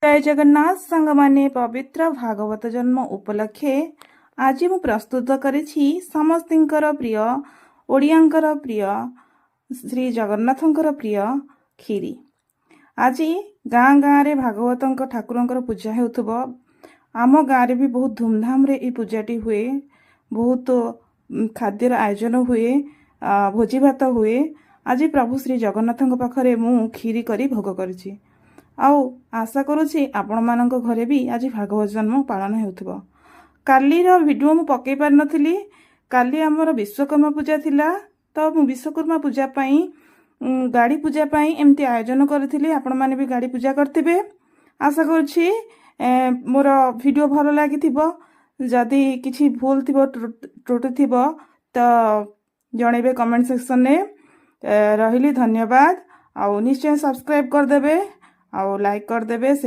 ଜୟ ଜଗନ୍ନାଥ ସାଙ୍ଗମାନେ, ପବିତ୍ର ଭାଗବତ ଜନ୍ମ ଉପଲକ୍ଷେ ଆଜି ମୁଁ ପ୍ରସ୍ତୁତ କରିଛି ସମସ୍ତଙ୍କର ପ୍ରିୟ, ଓଡ଼ିଆଙ୍କର ପ୍ରିୟ, ଶ୍ରୀ ଜଗନ୍ନାଥଙ୍କର ପ୍ରିୟ କ୍ଷୀରି। ଆଜି ଗାଁ ଗାଁରେ ଭାଗବତଙ୍କ ଠାକୁରଙ୍କର ପୂଜା ହେଉଥିବ। ଆମ ଗାଁରେ ବି ବହୁତ ଧୁମଧାମରେ ଏଇ ପୂଜାଟି ହୁଏ। ବହୁତ ଖାଦ୍ୟର ଆୟୋଜନ ହୁଏ, ଭୋଜି ଭାତ ହୁଏ। ଆଜି ପ୍ରଭୁ ଶ୍ରୀ ଜଗନ୍ନାଥଙ୍କ ପାଖରେ ମୁଁ କ୍ଷୀରି କରି ଭୋଗ କରିଛି। ଆଉ ଆଶା କରୁଛି ଆପଣମାନଙ୍କ ଘରେ ବି ଆଜି ଭାଗବତ ଜନ୍ମ ପାଳନ ହେଉଥିବ। କାଲିର ଭିଡ଼ିଓ ମୁଁ ପକାଇ ପାରିନଥିଲି। କାଲି ଆମର ବିଶ୍ୱକର୍ମା ପୂଜା ଥିଲା। ତ ମୁଁ ବିଶ୍ୱକର୍ମା ପୂଜା ପାଇଁ, ଗାଡ଼ି ପୂଜା ପାଇଁ ଏମିତି ଆୟୋଜନ କରିଥିଲି। ଆପଣମାନେ ବି ଗାଡ଼ି ପୂଜା କରିଥିବେ। ଆଶା କରୁଛି ମୋର ଭିଡ଼ିଓ ଭଲ ଲାଗିଥିବ। ଯଦି କିଛି ଭୁଲ ଥିବ, ତ୍ରୁଟି ଥିବ ତ ଜଣେଇବେ କମେଣ୍ଟ ସେକ୍ସନରେ। ରହିଲି, ଧନ୍ୟବାଦ। ଆଉ ନିଶ୍ଚୟ ସବସ୍କ୍ରାଇବ୍ କରିଦେବେ ଆଉ ଲାଇକ୍ କରିଦେବେ।